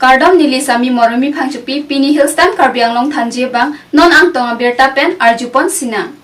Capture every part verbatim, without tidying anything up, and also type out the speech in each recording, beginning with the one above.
Kardom, neli Sami Moremi Phangchopi, pini Hills Time Karbi Anglong thanji abang, non angtong abirta pen arjupon sinang.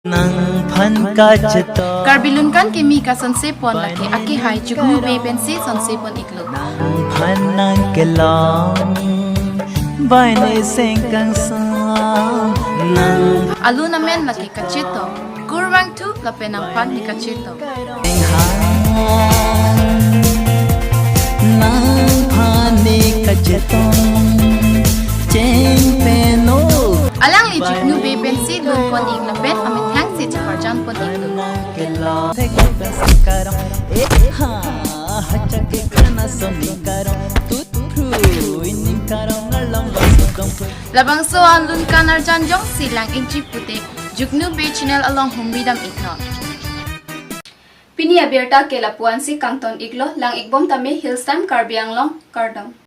Nangphan kachetong. Karbi Lunkan Kimi kasonsepon lake akehai Juknu Bey pensi sonsepon iklo. Nangphan nangkelong, bai ne sengkangsong. Nang alun amen lake kachetong. Kurvangthu lapen nangphan ne kachetong. Nangphan ne kachetong, cheng pen o. Alangli Juknu Bey pensi dunpon ik lapen amethang si cheparjanpon iklo. Labangso alun kan arjan jongsi lang-ikji pute Juknu Bey channel along humri dam iknon. Pini abirta ke lapu-ansi kangton iklo, lang-ikbom tame. Hills Time Karbi Anglong, kardom.